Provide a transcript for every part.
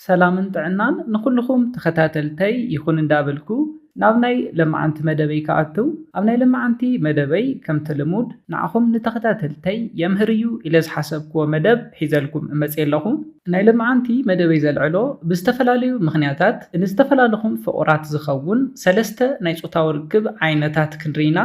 ሰላምን ጥዕናን ንኹልኹም ተኸታተልተይ ይኹን እንዳበልኩ፣ ናብ ናይ ለማዓንቲ መደበይ ክኣቱ። ኣብ ናይ ለማዓንቲ መደበይ ከምቲ ልሙድ ንዓኹም ንተኸታተልተይ የምህር እዩ ኢለ ዝሓሰብክዎ መደብ ሒዘልኩም እመጽእ ኣለኹ። ናይ ለማዓንቲ መደበይ ዘልዕሎ ብዝተፈላለዩ ምኽንያታት ንዝተፈላለኹም ፍቑራት ዝኸውን ሰለስተ ናይ ጾታዊ ርክብ ዓይነታት ክንርኢና።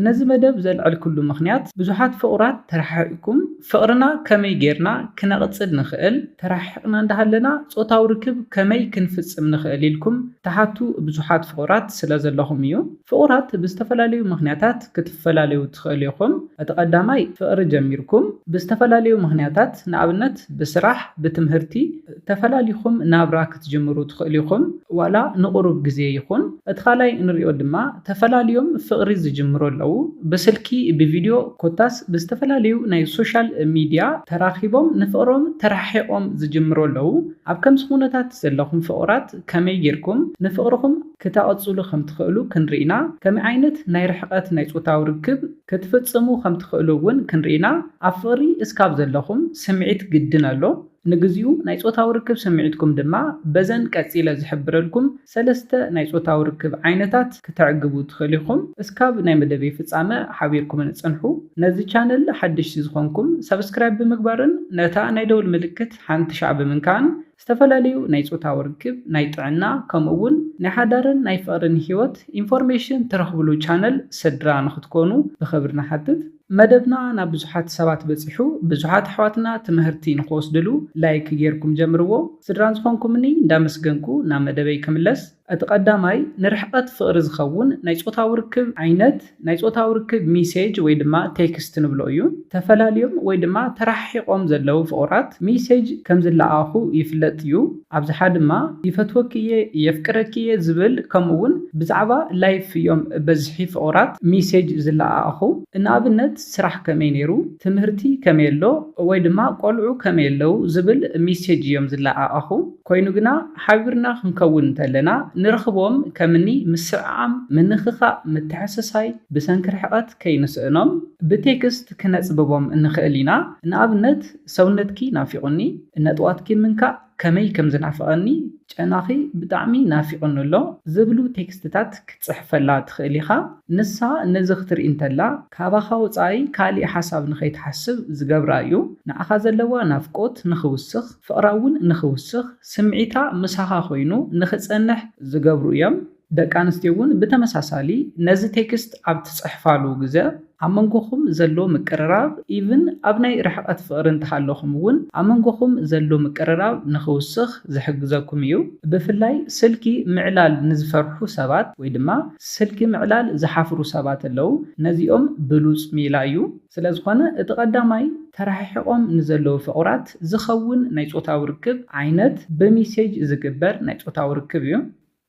ነዚ መደብ ዘልዐልኩሉ ምኽንያት ብዙሓት ፍቑራት ተረሓሒቕኩም ፍቕርና ከመይ ጌርና ክነቕጽል ንኽእል፣ ተረሓሒቕና እንዳሃለና ጾታዊ ርክብ ከመይ ክንፍጽም ንኽእል ኢልኩም ትሓቱ ብዙሓት ፍቑራት ስለ ዘለኹም እዩ። ፍቑራት ብዝተፈላለዩ ምኽንያታት ክትፈላለዩ ትኽእሉ ኢኹም። እቲ ቀዳማይ ፍቕሪ ጀሚርኩም ብዝተፈላለዩ ምኽንያታት ንኣብነት ብስራሕ፣ ብትምህርቲ፣ ተፈላሊኹም ናብራ ክትጅምሩ ትኽእሉ ኢኹም፣ ዋላ ንቑሩብ ግዜ ይኹን። እቲ ካልኣይ እንሪኦ ድማ ተፈላልዮም ፍቕሪ ዝጅምሩ ኣለዉ። ብስልኪ፣ ብቪድዮ ኮታስ ብዝተፈላለዩ ናይ ሶሻል ሚድያ ተራኺቦም ንፍቕሮም ተራሒቖም ዝጅምሩ ኣለዉ። ኣብ ከምዚ ኩነታት ዘለኹም ፍቑራት ከመይ ጌርኩም ንፍቕርኹም ክተቐጽሉ ከም ትኽእሉ ክንርኢና፣ ከመይ ዓይነት ናይ ርሕቐት ናይ ጾታዊ ርክብ ክትፍጽሙ ከም ትኽእሉ እውን ክንርኢና፣ ኣብ ፍቕሪ እስካብ ዘለኹም ስምዒት ግድን ኣሎ። ንግዚኡ ናይ ጾታዊ ርክብ ስምዒትኩም ድማ በዘን ቀጺለ ዝሕብረልኩም ሰለስተ ናይ ጾታዊ ርክብ ዓይነታት ክተዕግቡ ትኽእሉ ኢኹም። እስካብ ናይ መደበይ ፍጻመ ሓቢርኩምኒ ጽንሑ። ነዚ ቻነል ሓደሽቲ ዝኾንኩም ሰብስክራይብ ብምግባርን ነታ ናይ ደውል ምልክት ሓንቲ ሻዕ ብምንካን ዝተፈላለዩ ናይ ጾታዊ ርክብ፣ ናይ ጥዕና፣ ከምኡ እውን ናይ ሓዳርን ናይ ፍቕርን ህይወት ኢንፎርሜሽን ትረኽብሉ ቻነል ስድራ ንኽትኮኑ ብኽብሪ ንሓትት። መደብና ናብ ብዙሓት ሰባት በጺሑ፣ ብዙሓት ኣሕዋትና ትምህርቲ ንኽወስድሉ ላይክ ጌርኩም ጀምርዎ። ስድራ ዝኾንኩምኒ እንዳመስገንኩ ናብ መደበይ ክምለስ። እቲ ቀዳማይ ንርሕቀት ፍቕሪ ዝኸውን ናይ ጾታዊ ርክብ ዓይነት፣ ናይ ጾታዊ ርክብ ሚሴጅ ወይ ድማ ቴክስት ንብሎ እዩ። ተፈላልዮም ወይ ድማ ተረሓሒቖም ዘለዉ ፍቑራት ሚሴጅ ከም ዝለኣኹ ይፍለጥ እዩ። ኣብዝሓ ድማ ይፈትወኪ እየ፣ የፍቅረኪ እየ ዝብል፣ ከምኡ እውን ብዛዕባ ላይፍ እዮም በዝሒ ፍቑራት ሚሴጅ ዝለኣኣኹ። ንኣብነት ስራሕ ከመይ ነይሩ፣ ትምህርቲ ከመይ ኣሎ፣ ወይ ድማ ቆልዑ ከመይ ኣለዉ ዝብል ሚሴጅ እዮም ዝለኣኣኹ። ኮይኑ ግና ሓቢርና ክንከውን እንተለና ንረኽቦም ከምኒ ምስዕዓም፣ ምንኽኻእ፣ ምትሕስሳይ ብሰንኪ ርሕቐት ከይንስእኖም ብቴክስት ክነጽብቦም ንኽእል ኢና። ንኣብነት ሰውነትኪ ናፊቑኒ፣ ነጥዋትኪ ምንካእ ከመይ ከም ዝናፍቐኒ፣ ጨናኺ ብጣዕሚ ናፊቑኒ ኣሎ ዝብሉ ቴክስትታት ክትጽሕፈላ ትኽእል ኢኻ። ንሳ ነዚ ክትርኢ እንተላ ካባኻ ወጻኢ ካሊእ ሓሳብ ንኸይትሓስብ ዝገብራ እዩ። ንዓኻ ዘለዋ ናፍቆት ንኽውስኽ፣ ፍቕራ እውን ንኽውስኽ፣ ስምዒታ ምሳኻ ኮይኑ ንኽጸንሕ ዝገብሩ እዮም። ደቂ ኣንስትዮ እውን ብተመሳሳሊ ነዚ ቴክስት ኣብ ትጽሕፋሉ ግዘ ኣብ መንጎኹም ዘሎ ምቅርራብ፣ ኢቭን ኣብ ናይ ርሕቐት ፍቕሪ እንተሃለኹም እውን ኣብ መንጎኹም ዘሎ ምቅርራብ ንኽውስኽ ዝሕግዘኩም እዩ። ብፍላይ ስልኪ ምዕላል ንዝፈርሑ ሰባት ወይ ድማ ስልኪ ምዕላል ዝሓፍሩ ሰባት ኣለዉ። ነዚኦም ብሉጽ ሜላ እዩ። ስለ ዝኾነ እቲ ቀዳማይ ተረሓሒቖም ንዘለዉ ፍቑራት ዝኸውን ናይ ጾታዊ ርክብ ዓይነት ብሚሴጅ ዝግበር ናይ ጾታዊ ርክብ እዩ።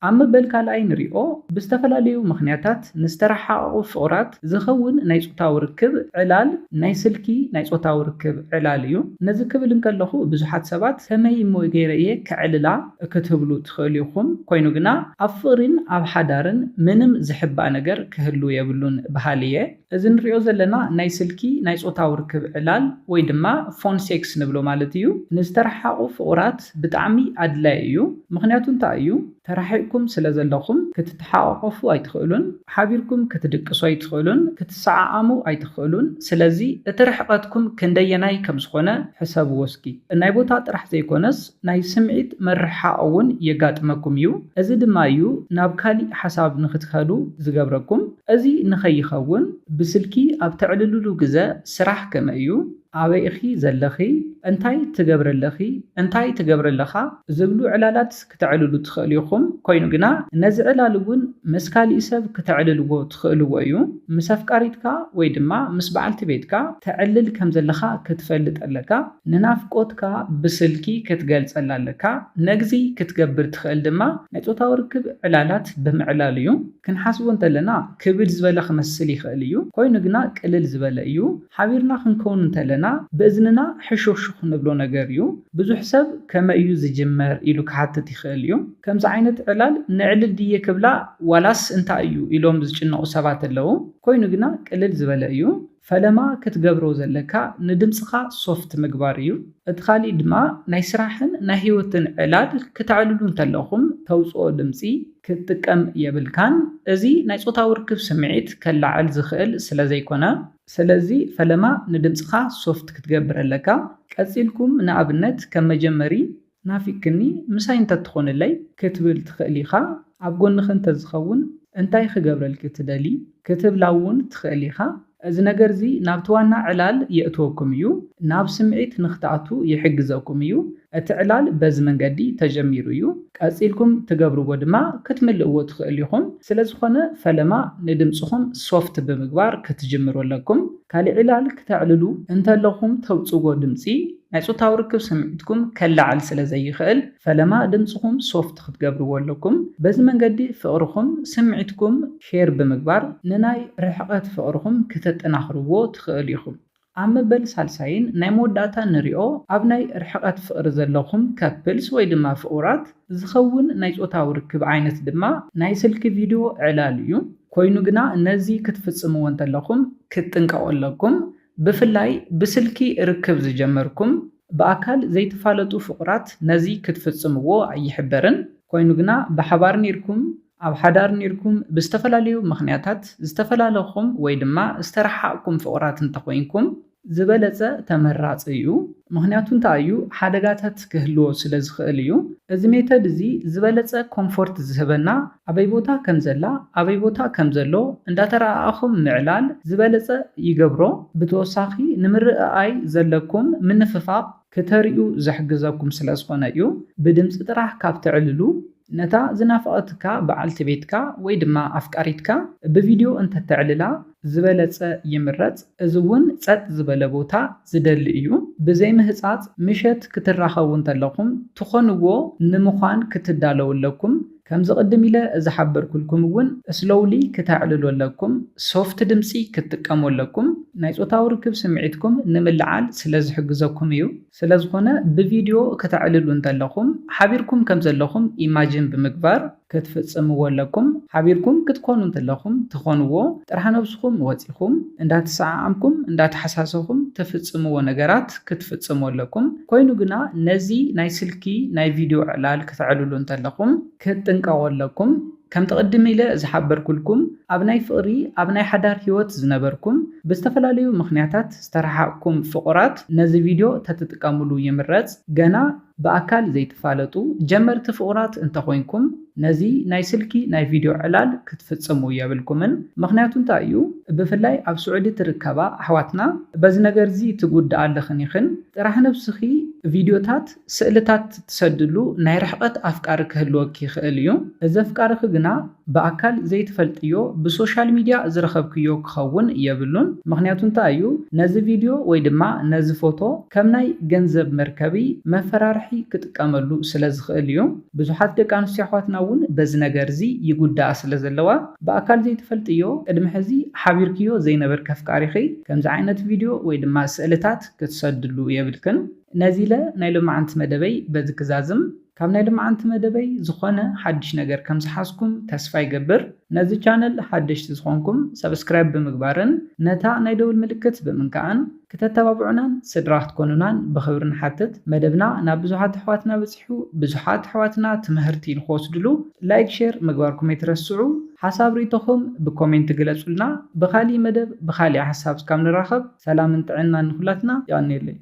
ኣብ መበል ካልኣይ ንሪኦ ብዝተፈላለዩ ምኽንያታት ንዝተረሓቐቑ ፍቑራት ዝኸውን ናይ ጾታዊ ርክብ ዕላል ናይ ስልኪ ናይ ጾታዊ ርክብ ዕላል እዩ። ነዚ ክብል እንከለኹ ብዙሓት ሰባት ከመይ እሞ ገይረ እየ ከዕልላ ክትብሉ ትኽእሉ ኢኹም። ኮይኑ ግና ኣብ ፍቕሪን ኣብ ሓዳርን ምንም ዝሕባእ ነገር ክህሉ የብሉን በሃሊ እየ። እዚ ንሪኦ ዘለና ናይ ስልኪ ናይ ጾታዊ ርክብ ዕላል ወይ ድማ ፎን ሴክስ ንብሎ ማለት እዩ። ንዝተረሓቑ ፍቑራት ብጣዕሚ ኣድላዪ እዩ። ምኽንያቱ እንታይ እዩ? ተረሓሒቕኩም ስለ ዘለኹም ክትተሓቋቆፉ ኣይትኽእሉን፣ ሓቢርኩም ክትድቅሱ ኣይትኽእሉን፣ ክትሰዓዓሙ ኣይትኽእሉን። ስለዚ እቲ ርሕቐትኩም ክንደየናይ ከም ዝኾነ ሕሰብዎ እስኪ። ናይ ቦታ ጥራሕ ዘይኮነስ ናይ ስምዒት ምርሕሓቕ እውን የጋጥመኩም እዩ። እዚ ድማ እዩ ናብ ካሊእ ሓሳብ ንኽትኸዱ ዝገብረኩም። እዚ ንኸይኸውን ብስልኪ ኣብ ተዕልልሉ ግዘ ስራሕ ከመይ እዩ? ኣበይ ኢኺ ዘለኺ? እንታይ ትገብሪ ኣለኺ? እንታይ ትገብሪ ኣለኻ? ዝብሉ ዕላላት ክተዕልሉ ትኽእሉ ኢኹም። ኮይኑ ግና ነዚ ዕላል እውን ምስ ካሊእ ሰብ ክተዕልልዎ ትኽእልዎ እዩ። ምስ ኣፍቃሪትካ ወይ ድማ ምስ በዓልቲ ቤትካ ተዕልል ከም ዘለኻ ክትፈልጥ ኣለካ። ንናፍቆትካ ብስልኪ ክትገልጸላ ኣለካ። ነግዚ ክትገብር ትኽእል ድማ ናይ ጾታዊ ርክብ ዕላላት ብምዕላል እዩ። ክንሓስቦ እንተለና ክብድ ዝበለ ክመስል ይኽእል እዩ። ኮይኑ ግና ቅልል ዝበለ እዩ። ሓቢርና ክንከውን እንተለና ብእዝንና ሕሹኽሹኽ ንብሎ ነገር እዩ። ብዙሕ ሰብ ከመይ እዩ ዝጅመር ኢሉ ክሓትት ይኽእል እዩ። ከምዚ ዓይነት ዕላል ነዕልል ድየ ክብላ ዋላስ እንታይ እዩ ኢሎም ዝጭነቑ ሰባት ኣለዉ። ኮይኑ ግና ቅልል ዝበለ እዩ። ፈለማ ክትገብሮ ዘለካ ንድምፅኻ ሶፍት ምግባር እዩ። እቲ ካሊእ ድማ ናይ ስራሕን ናይ ህይወትን ዕላል ክተዕልሉ እንተለኹም ተውፅኦ ድምፂ ክትጥቀም የብልካን። እዚ ናይ ፆታዊ ርክብ ስምዒት ከላዕል ዝኽእል ስለ ዘይኮነ፣ ስለዚ ፈለማ ንድምፅኻ ሶፍት ክትገብር ኣለካ። ቀፂልኩም ንኣብነት ከም መጀመሪ ናፊቅክኒ ምሳይ እንተትኾንለይ ክትብል ትኽእል ኢኻ። ኣብ ጎንኺ እንተዝኸውን እንታይ ክገብረልኪ ትደሊ ክትብላ እውን ትኽእል ኢኻ። እዚ ነገር እዚ ናብቲ ዋና ዕላል የእትወኩም እዩ። ናብ ስምዒት ንክትኣቱ ይሕግዘኩም እዩ። እቲ ዕላል በዚ መንገዲ ተጀሚሩ እዩ። ቀጺልኩም ትገብርዎ ድማ ክትምልእዎ ትኽእሉ ኢኹም። ስለ ዝኾነ ፈለማ ንድምጽኹም ሶፍት ብምግባር ክትጅምሩ ኣለኩም። ካሊእ ዕላል ክተዕልሉ እንተለኹም ተውጽዎ ድምጺ ናይ ጾታዊ ርክብ ስምዒትኩም ከለዓል ስለ ዘይኽእል ፈለማ ድምጽኹም ሶፍት ክትገብርዎ ኣለኩም። በዚ መንገዲ ፍቕርኹም ስምዒትኩም ሼር ብምግባር ንናይ ርሕቐት ፍቕርኹም ክተጠናኽርዎ ትኽእሉ ኢኹም። ኣብ መበል ሳልሳይን ናይ መወዳእታ ንሪኦ ኣብ ናይ ርሕቐት ፍቕሪ ዘለኹም ከፕልስ ወይ ድማ ፍቑራት ዝኸውን ናይ ጾታዊ ርክብ ዓይነት ድማ ናይ ስልኪ ቪድዮ ዕላል እዩ። ኮይኑ ግና ነዚ ክትፍጽምዎ እንተለኹም ክትጥንቀቑ ኣለኩም። ብፍላይ ብስልኪ ርክብ ዝጀመርኩም ብኣካል ዘይትፋለጡ ፍቑራት ነዚ ክትፍጽምዎ ኣይሕበርን። ኮይኑ ግና ብሓባር ኔርኩም ኣብ ሓዳር ኔርኩም ብዝተፈላለዩ ምኽንያታት ዝተፈላለኹም ወይ ድማ ዝተረሓቕኩም ፍቑራት እንተኾይንኩም ዝበለጸ ተመራጺ እዩ። ምኽንያቱ እንታይ እዩ? ሓደጋታት ክህልዎ ስለ ዝኽእል እዩ። እዚ ሜተድ እዚ ዝበለጸ ኮምፎርት ዝህበና ኣበይ ቦታ ከም ዘላ ኣበይ ቦታ ከም ዘሎ እንዳተረኣኣኹም ምዕላል ዝበለጸ ይገብሮ። ብተወሳኺ ንምርኣኣይ ዘለኩም ምንፍፋቕ ክተርእዩ ዘሕግዘኩም ስለ ዝኾነ እዩ። ብድምጺ ጥራሕ ካብ ተዕልሉ ነታ ዝናፈቐትካ በዓልቲ ቤትካ ወይ ድማ ኣፍቃሪትካ ብቪድዮ እንተተዕልላ ዝበለጸ ይምረጽ። እዚ እውን ጸጥ ዝበለ ቦታ ዝደሊ እዩ። ብዘይ ምህጻጽ ምሸት ክትራኸቡ እንተለኹም ትኾንዎ ንምዃን ክትዳለዉ ኣለኩም። ከምዚ ቅድም ኢለ ዝሓበርኩልኩም እውን ስሎውሊ ክተዕልሉ ኣለኩም። ሶፍት ድምጺ ክትጥቀሙ ኣለኩም። ናይ ጾታዊ ርክብ ስምዒትኩም ንምልዓል ስለ ዝሕግዘኩም እዩ። ስለ ዝኾነ ብቪድዮ ክተዕልሉ እንተለኹም ሓቢርኩም ከም ዘለኹም ኢማጂን ብምግባር ክትፍጽምዎ ኣለኩም። ሓቢርኩም ክትኮኑ እንተለኹም ትኾንዎ ጥራሕ ነብስኹም ወጺኹም እንዳተሰዓዓምኩም እንዳተሓሳሰኹም ትፍጽምዎ ነገራት ክትፍጽሙ ኣለኩም። ኮይኑ ግና ነዚ ናይ ስልኪ ናይ ቪድዮ ዕላል ክተዕልሉ እንተለኹም ክትጥንቀቑ ኣለኩም። ከምቲ ቅድም ኢለ ዝሓበርኩልኩም ኣብ ናይ ፍቕሪ ኣብ ናይ ሓዳር ህይወት ዝነበርኩም ብዝተፈላለዩ ምኽንያታት ዝተረሓቕኩም ፍቑራት ነዚ ቪድዮ ተትጥቀምሉ ይምረጽ። ገና ብኣካል ዘይትፋለጡ ጀመርቲ ፍቑራት እንተኾይንኩም ነዚ ናይ ስልኪ ናይ ቪድዮ ዕላል ክትፍጽሙ የብልኩምን። ምኽንያቱ እንታይ እዩ? ብፍላይ ኣብ ስዑዲ ትርከባ ኣሕዋትና በዚ ነገር እዚ ትጉድኣ ኣለኽን ኢኽን። ጥራሕ ነብስኺ ቪድዮታት፣ ስእልታት ትሰድሉ ናይ ርሕቐት ኣፍቃሪ ክህልወኪ ይኽእል እዩ። እዚ ኣፍቃርኺ ግና ብኣካል ዘይትፈልጥዮ ብሶሻል ሚድያ ዝረኸብክዮ ክኸውን የብሉን። ምኽንያቱ እንታይ እዩ? ነዚ ቪድዮ ወይ ድማ ነዚ ፎቶ ከም ናይ ገንዘብ መርከቢ መፈራርሒ ክጥቀመሉ ስለ ዝኽእል እዩ። ብዙሓት ደቂ ኣንስትዮ ኣሕዋትና እውን በዚ ነገር እዚ ይጉዳኣ ስለ ዘለዋ ብኣካል ዘይትፈልጥዮ ቅድሚ ሕዚ ሓቢርክዮ ዘይነበርኪ ኣፍቃሪኺ ከምዚ ዓይነት ቪድዮ ወይ ድማ ስእልታት ክትሰድሉ የብልክን። ነዚ ኢለ ናይ ሎማዓንቲ መደበይ በዚ ክዛዝም። ካብ ናይ ሎማዓንቲ መደበይ ዝኾነ ሓድሽ ነገር ከም ዝሓዝኩም ተስፋ ይገብር። ነዚ ቻነል ሓደሽቲ ዝኾንኩም ሰብስክራይብ ብምግባርን ነታ ናይ ደውል ምልክት ብምንካእን ክተተባብዑናን ስድራ ክትኮኑናን ብኽብሪ ንሓትት። መደብና ናብ ብዙሓት ኣሕዋትና በጺሑ፣ ብዙሓት ኣሕዋትና ትምህርቲ ንኽወስድሉ ላይክ፣ ሼር ምግባርኩም ኣይትረስዑ። ሓሳብ ርእይቶኹም ብኮሜንት ግለጹልና። ብኻሊእ መደብ ብኻሊእ ሓሳብ እስካብ ንራኸብ ሰላምን ጥዕናን ንኹላትና። የቐንየለይ።